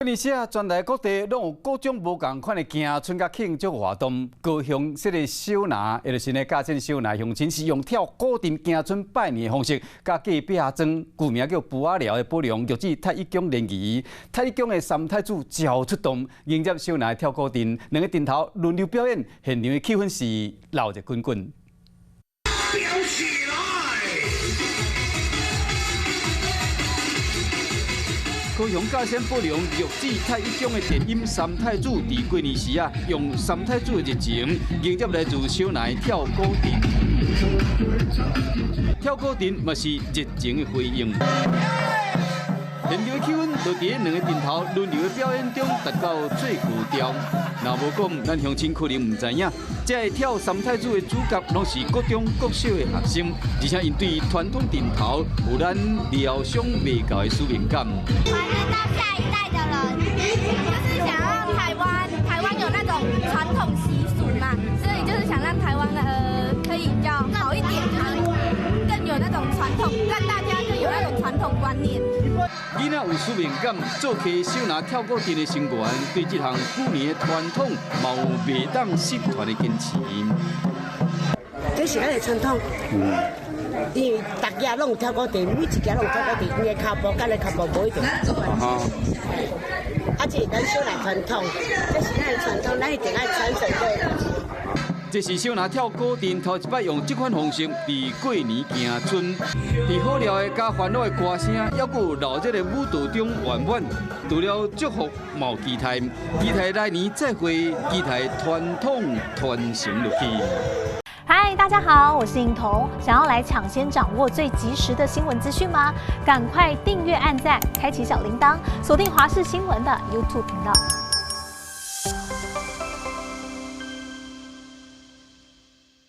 年時啊，全台各地攏有各種無仝款的行春佮慶祝活動。高雄這个小林，也就是呢，甲這个小林鄉親是用跳鼓陣行春拜年的方式，佮隔壁莊舊名叫埔仔寮的寶隆玉子太一宮聯誼，太一宮的三太子招出動，迎接小林跳鼓陣，兩个陣頭輪流表演，現場的氣氛是鬧熱滾滾。飆起來！高雄甲仙寶龍玉子太一宮的電音三太子，佇過年時啊，用三太子的熱情迎接來自小林跳鼓陣，跳鼓陣嘛是熱情的回應。現場的氣氛就佇咧兩个陣頭輪流的表演中達到最高潮。若無講，咱鄉親可能毋知影，這个跳三太子的主角攏是國中國小的學生，而且𪜶對傳統陣頭有咱料想袂到的使命感。傳承到下一代的人，就是想讓台灣有那種傳統習俗嘛，所以就是想讓台灣的可以比較好一點，就是更有那種傳統，讓大家更有那種傳統觀念。囡仔有使命感，做客小林跳鼓陣的成員，對這項古年的傳統，嘛有袂當失傳的堅持。這是咱的傳統，因為逐家攏有跳鼓陣，每一家攏有跳鼓陣，𪜶的跤步佮咱的跤步無一定。啊，這是咱小林傳統，這是咱的傳統，咱一定愛傳承落去。這是小林跳鼓陣頭一擺用這款方式佇過年行春，佇好料的佮歡樂的歌聲，猶閣有鬧熱的舞蹈中圓滿。除了祝福，嘛有期待，期待來年再會，期待傳統傳承落去。嗨，大家好，我是穎彤。想要來搶先掌握最及時的新聞資訊嗎？趕快訂閱、按讚、開啟小鈴鐺，鎖定華視新聞的 YouTube 頻道。